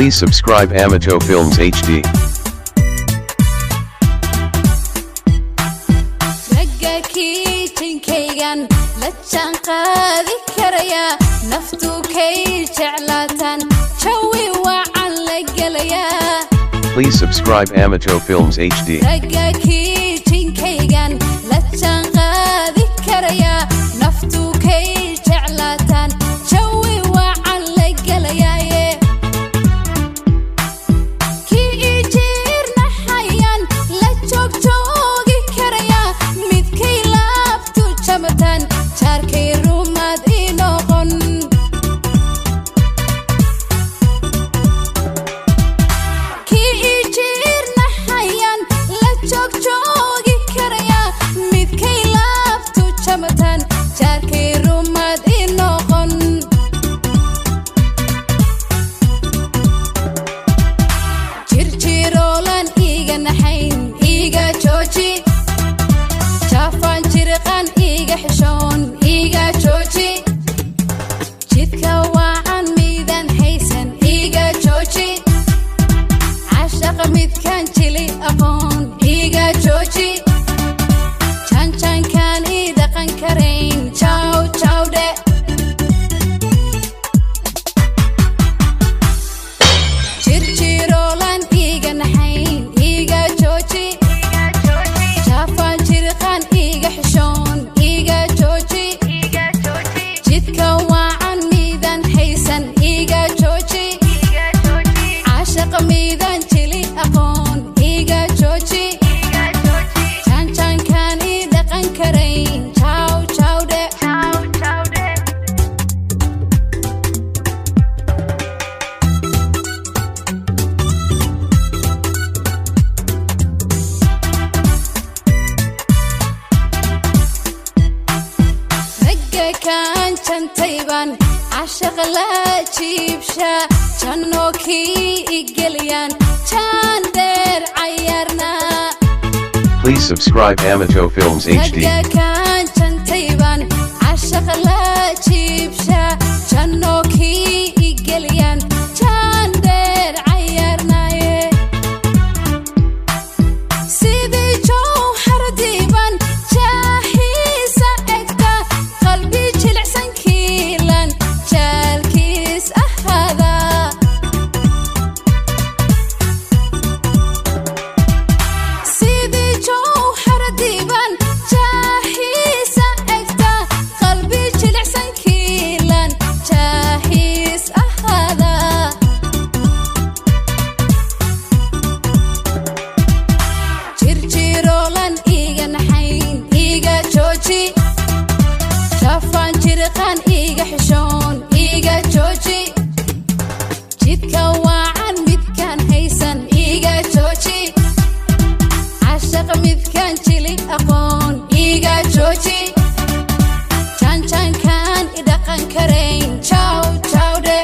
Please subscribe Amato Films HD. Ragga kiijinkaygan la jaan qaadi karayaa, naftu kay jeclaataan, jawi wacan la gelayaa. Please subscribe Amato Films HD. Ragga kiijinkaygan la jaan qaadi karayaa, naftu kay jeclaataan, jawi wacan la gelayaaye. Kii ii jiirnaxayaan la joogjoogi karayaa, midkay laabtu jamataan, jaarkay rumaad ii noqon. Kii ii jiirnaxayaan la joogjoogi karayaa, midkay laabtu jamataan, jaarkay rumaad ii noqon. Jirjiroolan iiga naxayn, iiga jooji. Jaafaan jiriqan iiga xishoon, iiga jooji. Jidka waacan miidaan haysan, iiga jooji. Cashaqa midkaan jili aqoon, iiga jooji. Jaanjaankaan ii dhaqan karayn, jaw jawdhe. Jirjiroolan iiga naxayn, iiga jooji. Jaafaan jiriqan iiga xishoon, iiga jooji. Jidka waacan miidaan haysan, iiga jooji. Caashaqa miidaan jili aqoon, iiga jooji. Jaanjaankaan ii dhaqan karayn, jaw jawdhe. Ragga kaan jantaybaan cashaqa la jiibsha, jannoo kii igeliyaan jaan dheer cayaarnaa. Please subscribe Amato Films HD. Ragga kaan jantaybaan cashaqa la jiibsha, jannoo kii igeliyaan jaan dheer cayaarnaaye. Sidii jawhar diiban jaahiisa egta, qalbi jilicsan kiilan jaalkiis ahaada. Sidii jawhar diiban jaahiisa egta, qalbi jilicsan kiilan jaahiis ahaada. Jirjiroolan iiga naxayn, iiga jooji. Jaafaan jiriqan iiga xishoon, iiga jooji. Jidka waacan midkaan haysan, iiga jooji. Cashaqa midkaan jili aqoon, iiga jooji. Jaanjaankaan i dhaqan karayn, jaw jawdhe.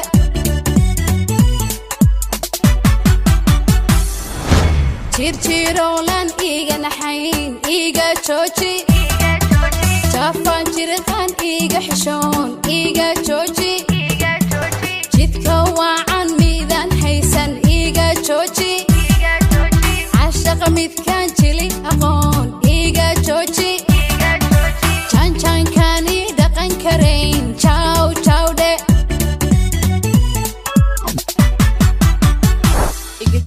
Jirjiroolan iiga naxayn, iiga jooji. Jaafaan jiriqan iiga xishoon, iiga jooji. Jidka waacan miidaan haysan, iiga jooji. Cashaqa midkaan jili.